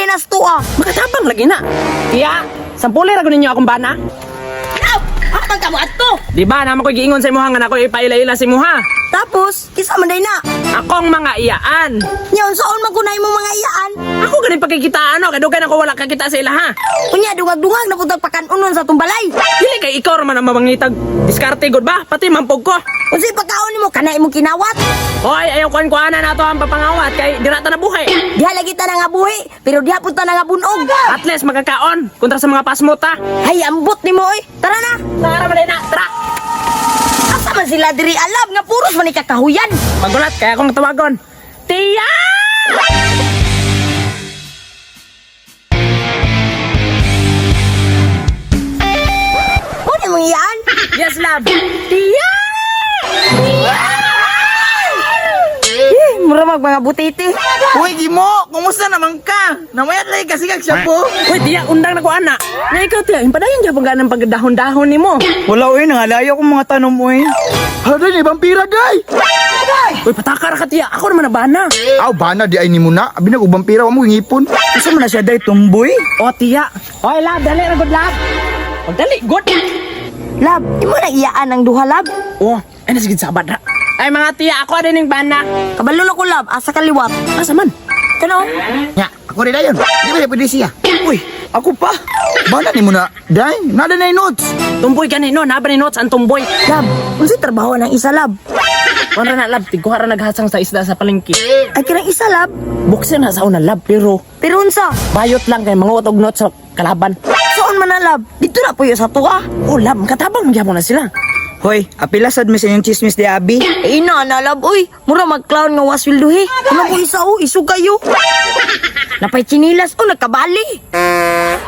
day nas tuwa. Makatabang lagi na. Tiya, sampuli ra ko ninyo akong bana. Aw, apan ka mo adto? Di ba naman ko'y giingon sa imuha nga na ko'y ipaila-ila sa imuha. Tapos, kisa man day na. Akong mga iyaan. Nya unsaon man kunay mo mga iyaan? Ako ganing pagkikitaan no, kay dugay na ko wala kakita sa ila ha. Unya dungag-dungag na pud pakanunon sa tumbalay. Dili kay ikaw ra man ang mamangitag. Diskarte gud ba? Pati mampog ko. Unsay pagkaon nimo kana imong kinawat? Hoy, ayaw kuan kuana na to ang papangawat kay dira ta na buhi. Diha lagi ta na nga buhi, pero diha pud ta na nga bunog. At least magkakaon kontra sa mga pasmot ha. Hay ambot nimo oy. Tara na. Tara man na, tara. Asa man sila diri alab nga puros man ni kakahuyan. Magulat kaya akong tawagon. Tiya! Mo ni mong iyaan? Yes, love. Tiya! Eh, mura mag mga butiti. Uy, Gimo! Kumusta naman ka? Namayat lagi kasi kag shampoo. Uy, tiya, undang na ko ana. Nga ikaw tiya, impadayon gyapon ka ng pagdahon-dahon nimo. Wala oy, nangalayo akong mga tanom oy. Hala, day, ibang pira, day! Uy, patakara ka tiya. Ako naman na bana. Aw, bana, di ay ni mo na. Abi na, ubang pira, wa mo ngipon. Asa man na siya day tumboy? O tiya. Oy, love, dali ra good love. O dali, good. Lab, imo na iyaan ang duha lab. Oh, ay nasigid sabad ra. Ay mga tiya, ako din ning bana. Kabalo na ko lab, asa kaliwat. Asa man? Kano? Nya, ako rin dayon. Di ba pwede siya? Uy, ako pa. Bana ni mo na, day. Nada na yung notes. Tumboy gani no, naba ni notes ang tumboy. Lab, unsay trabaho ng isa lab? Wala na lab, tiguha ra naghasang sa isda sa palengke. Ay kirang isa lab. Buksan na sa una lab pero Pero unsa? bayot lang kay manguot og notes sa kalaban. Soon man na lab? Dito na puyo sa tuwa. Oh lab, katabang magyapon na sila. Hoy, apila sad mi sa inyong chismis di abi. Eh, ina na lab oy. Mura mag clown nga waswilduhi. Ano ko isa oh, isu kayo. Napay chinilas oh, nagkabali.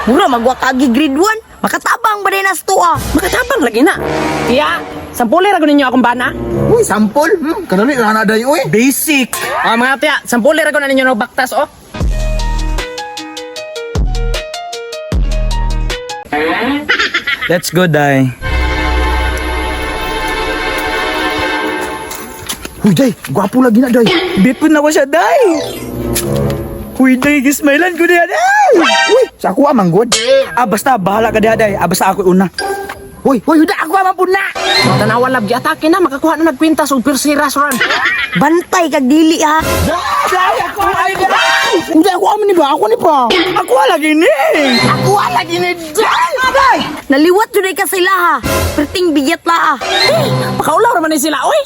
Mura magwakagi grade 1. Makatabang ba din as tuwa? Makatabang lagi na. Tiya, sampuli ra ko ninyo akong bana. Uy, sampol. Kanali, rana day, uy. Basic. Oh, mga tiya, sampuli ra ko na ninyo ng baktas oh. Let's go day. Uy, day, gwapo lagi na, day. Bipon na ko siya day. Uy, day, gismailan ko diha day. Uy, sa ako amang good. Ah, basta bahala ka diha day. Ah, basta ako una. Uy, uy, huda, ako amang puna. Tanawa lab, giatake na makakuha na nagkwintas og pirsiras ron. Bantay kag dili ha. Day, ako ay day. Huda, ako aman ni ba? Ako ni pa. Ako lagi ni. Ako lagi ni, day. Day! Naliwat jud ka sila ha. Perting bigyat la ah. Pakaulaw ra man ni sila oy.